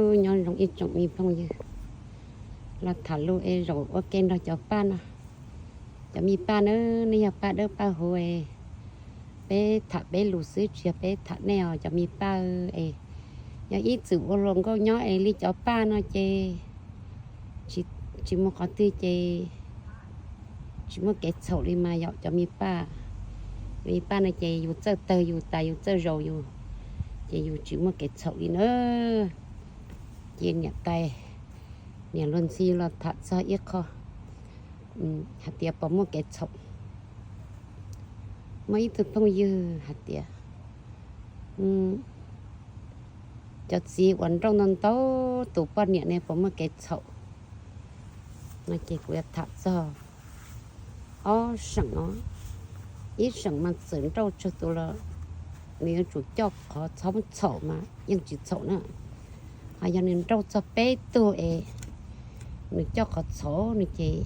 Nyob zoo ib tsoom me phooj ywg, los tham lus es zaum ua ke nrog cov paj no. Cov me paj na, nej yog paj dawb paj huv es peb tham peb lus xwb, tsis yog peb tham nej os cov me paj es. Yog ib txwm ua hluas nkauj nyob es li cov paj no ces tsis mus qhov twg ces tsis muaj kev txhaum li mas yom cov me paj. Cov me paj no ces yus txawj tawg yus tas yus txawj zaus yus, ces yus tsis muaj kev txhaum li na. Ces niam tais, niam luag ntxhi los tham txog ib qho hais tias puas muaj kev txhaum. Muaj ib tug phooj ywg hais tias cov txiv uas nrauj ntau ntau tus poj niam ne puas muaj kev txhaum no ces kuv yuav tham txog ob seem os. Ib seem mas txawm nrauj tsawg tus los nws yuav tsum coj qhov txhob txhaum mas yeej tsis txhaum na. Ho yog nws nrauj txog peb tug es nws coj qhov txhaum no ces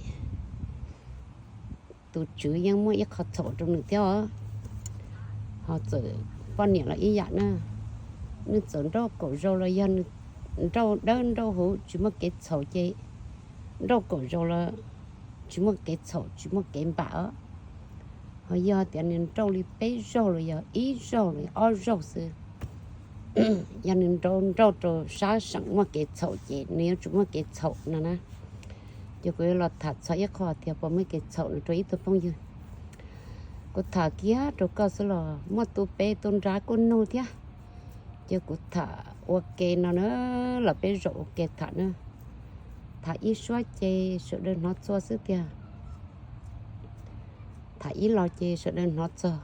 tus tswv yeej muaj ib qho txhaum rau nws thiab os. Ho txawm poj niam los ib yam na, nws txawm nrauj kaum zaus los yog nws nrauj dawb nrauj huv tsis muaj kev txhaum ces nrauj kaum zaus los tsis muaj kev txhaum tsis muaj kev npam os. Ho yog tias nws nrauj li peb zaug los yog ib zaug los ob zaug xwb, yog nws nrauj nrauj rau sab seem muaj kev txhaum ces nws yuav tsum muaj kev txhaum no na. Ces kuv yuav los tham txog ib qho tias puas muaj kev txhaum no rau ib tug phooj ywg. Kuv tham kiag rau koj xwb los muaj tus pem tus nrad kuj nug thiab. Ces kuv tham ua ke no na, los peb zaum ua ke tham na. Tham ib suab ces sawv daws hnov txog xwb tiag. Tham ib los ces sawv daws hnov txog.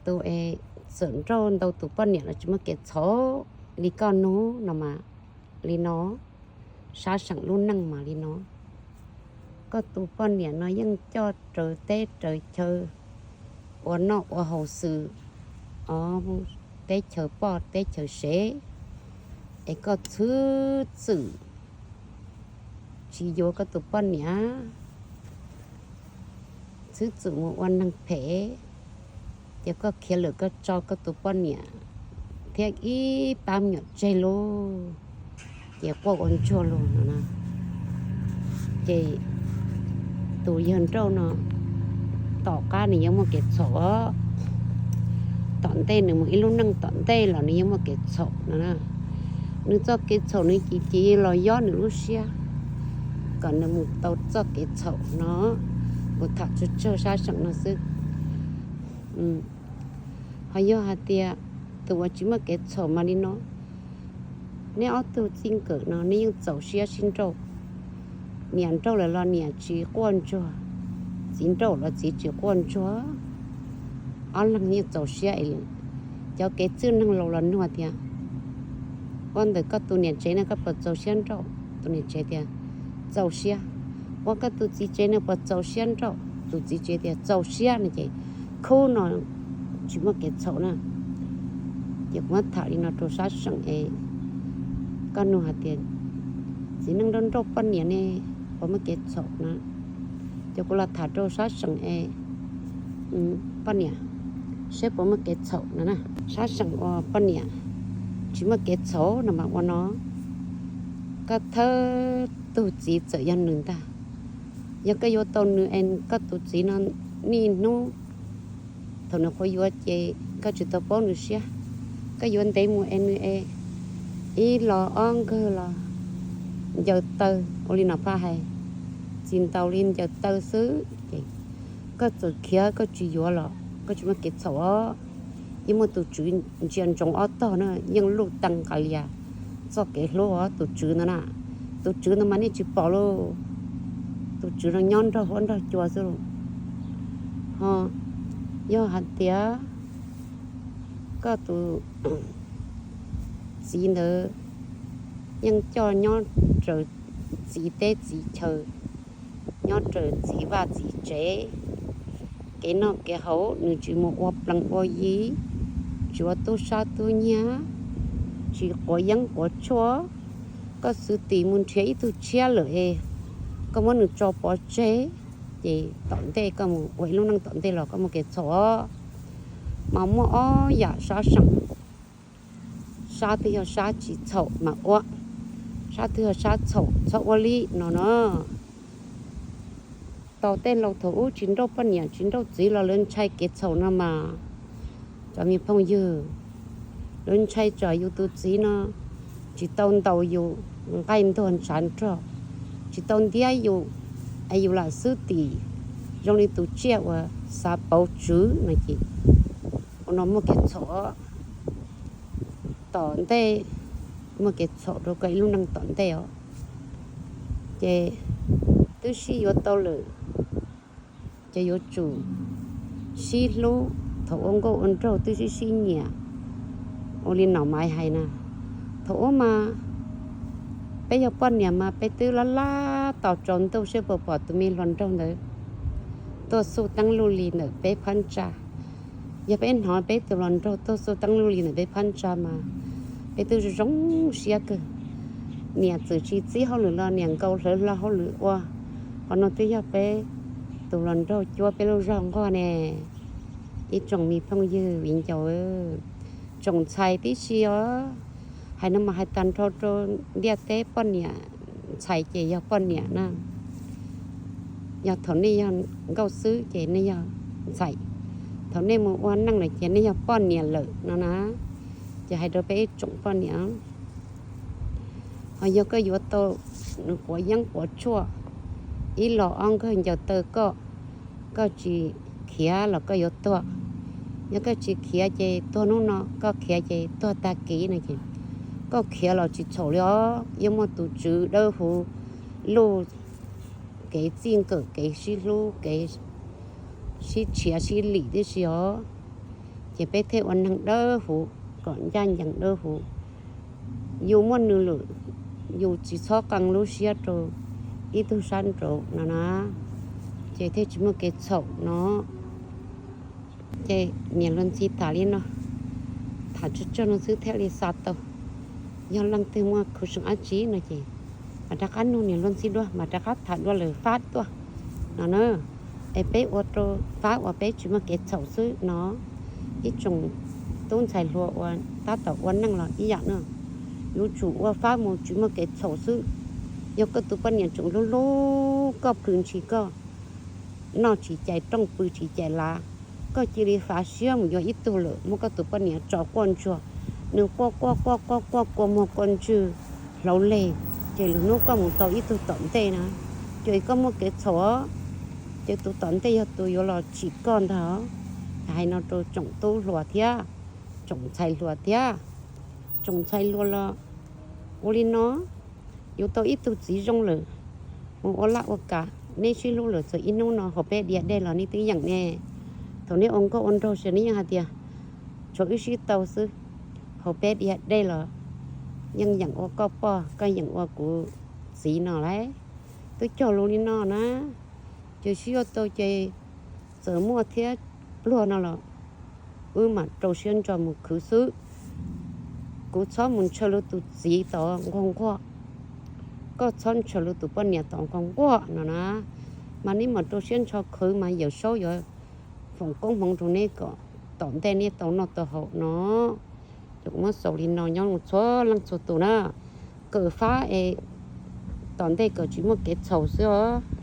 Tus es txawm nrauj ntau tus poj niam los tsis muaj kev txhaum li koj nug no mas li no, sab seem lub neej mas li no. Koj tus poj niam no yeej coj raws teb raws chaw ua noj ua haus xwm, teb chaws poj teb chaws sev, es koj txhwb txwm tsis yuav koj tus poj niam, txhwb txwm mus ua neeg phem, ces koj khiav lawm koj tso koj tus poj niam thiab ib pab me nyuam tseg lauj, ces quaj ua ntsuag lauj no na. Ces tus yawg nrauj no tom qab nws yuav muaj kev txhaum os. Tom ntej nws mus ib lub neej tom ntej los nws yeej muaj kev txhaum no na. Nws txoj kev txhaum nws cim civ los yob nws lub siab kom nws mus tau txoj kev txhaum no. Kuv tham tsawg tsawg sab seem no xwb. Ho yog hais tias tus uas tsis muaj kev txhaum mas li no, neb ob tug txij nkawm no neb yeej txaus siab sib nrauj. Niam nrauj lawm los niam tsis quaj ntsuag, txiv nrauj los txiv tsis quaj ntsuag, ob leeg yeej txaus siab es. Cov kev txwj neeg laus los nug tias, ua ntawm koj tus niam tsev no koj puas txaus siab nrauj? Tus niam tsev tias txaus siab. Ua koj tus txiv tsev no puas txaus siab nrauj? Tus txiv tsev tias txaus siab no ces khub no tsis muaj kev txhaum na. Ces kuv muab tham li no rau sab seem es koj nug hais tias txiv neej nrauj nrauj poj niam ne puas muaj kev txhaum na. Ces kuv los tham rau sab seem es poj niam seb puas muaj kev txhaum no na. Sab seem uas poj niam tsis muaj kev txhaum no mas ua no, koj thawj tug txiv txawm yog nws ntag. Yog koj yuav tau nws es koj tus txiv no niaj hnub thaum nws quav yuav ces koj tsis tau paub nws siab. Koj yuav ntev mus es nws es ib los ob nkawg los ncaws taw ua li no phaj hais, tsis ntaus li ncaws taw xwb ces koj txawm khiav koj tsis yuav los koj tsis muaj kev txhaum os. Yeej muaj tus tswv ntsia ntsoov ob tog na, yeej luj teev nqa lias txoj kev hlub os tus tswv ntawd na. Tus tswv ntawd mas nej tsis pom lauj, tus tswv no nyob nrog huab nrog cua xwb lauj. Ho yog hais tias koj tus txiv ntawd yeej coj nyob raws txiv teb txiv chaw, nyob raws txiv vaj txiv tsev, kev noj kev haus nws tsis mus ua plees ua yi, tsis ua tub sab tub nyiag, tsis quav yeeb quav tshuaj, koj xwv tis mus nrhiav ib tug tshiab lawm es koj muab nws tso pov tseg, ces tom ntej koj mus ua ib lub neej tom ntej los koj muaj kev txhaum os. Mas muaj ob yam sab seem. Sab twg yog sab tsis txhaum mas ua, sab twg yog sab txhaum txhob ua li no no. Tos tej laus thaum ub tsis nrauj poj niam tsis nrauj txiv los lawv ntshai kev txhaum no mas, cov me phooj ywg, lawv ntshai tsam yus tus txiv no tsis tau ntaus yus nqaij ntuag ntshav nrog, tsis tau ntiab yus, es yus lam xwb tim zoo li tus tsiaj uas xav pauv tswv no ces, ua no muaj kev txhaum. Tom ntej muaj kev txhaum rau koj ib lub neej tom ntej os. Ces twb sib yuav tau lawm, ces yuav tsum sib hlub. Thaum ua nkauj ua nraug twb sib sib nyiam. Ua li no mas hais na, thaum ub mas peb yog poj niam mas peb twb laj laj tos tsaus ntuj seb puas pom tus me hluas nraug ntawd tuaj xub teeb luj li ntawm peb phab ntsa. Yog peb hnov peb tus hluas nraug tuaj xub teeb luj li ntawm peb phab ntsa mas peb twb zoo siab kawg. Niam txwm tsis txib hauj lwm los niam nkaus hlawv hlo hauj lwm ua. Qhov no twb yog peb tus hluas nraug cuab peb lub zog nquag ne. Ib tsoom me phooj ywg viv ncaus, tsoom ntxhais tib si os, hais no mas hais tag nrho rau ntiaj teb poj niam ntxhais ces yog poj niam na. Yog thaum nej yog nkauj xwb ces nej yog ntxhais, thaum nej mus ua neej lawm ces nej yog poj niam lawm no na. Ces hais rau peb ib tsoom poj niam, ho yog koj yuav tau nws quav yeeb quav tshuaj, ib los ob nkawg ncaws taw koj, koj tsis khiav los koj yuav tuag. Yog koj tsis khiav ces tuag hnub no, koj khiav ces tuag tag kis no ces, koj khiav los tsis txhaum li os. Yeej muaj tus tswv dawb huv luj kev txij nkawm, kev sib hlub, kev sib tshiav sib lim tib si os. Ces peb thiaj ua neeg dawb huv, kom ncaj ncees dawb huv. Yus muaj nws lawm, yus tsis txhob qee lub siab rau ib tug sab nraud no na, ces thiaj tsis muaj kev txhaum no. Ces niam luag ntxhi tham li no, tham tsawg tsawg no xwb thiaj li xa tau. Yog leej twg muaj khuv xim dab tsi no ces mam rov qab nug niam luag ntxhi dua, mam rov qab tham dua lwm fab tuaj no na. Es peb ua rau fab uas peb tsis muaj kev txhaum xwb no. Ib tsoom tub ntxhais hluas uas tab tom ua neej los ib yam na, yuav tsum ua fab mus tsis muaj kev txhaum xwb. Yog koj tus poj niam tseem hlub hlub koj, plhws ntshis koj, noj tsis cais rooj pw tsis cais lav, koj cia li fav siab mus yuav ib tug lawm, muab koj tus poj niam tso quaj ntsuag, nws quaj quaj quaj quaj quaj kua muag kua ntswg hlauv leg, ces lwm hnub koj mus tau ib tug tom ntej na, ces koj muaj kev txhaum, ces tus tom ntej yog tus yuav los tsim koj ntag. Hais no rau tsoom tub hluas thiab tsoom ntxhais hluas thiab tsoom ntxhais hluas los ua li no, yuav tau ib tug txiv zoo lawm, mus ua laj ua kam, neb sib hlub lawm txog ib hnub no hauv peb diav dej los nej twb yeem ne. Thaum neb ua nkauj ua nraug ces neb yeej hais tias tshuav wb sib tau xwb, hauv peb diav dej los yeej yeem ua koj pog, koj yeem ua kuv txiv no lauj. Twb cog lus li no na, ces sib yuav tau ces txawm muaj thiab pluag no los wb mam rau siab ntso mus khwv xwb. Kuv txhob mus ntshaw luag tus txiv tod nquag nquag, koj txhob ntshaw luag tus poj niam tod nquag nquag no na. Mas neb mam rau siab ntso khwv mas Yawm Saub yuav foom koob hmoov rau neb kom tom ntej neb tau noj tau haus no. Ces kuv muab xaus li no nyob txhua leej txhua tus na, kawm fab es tom ntej kom tsis muaj kev txhaum xwb os.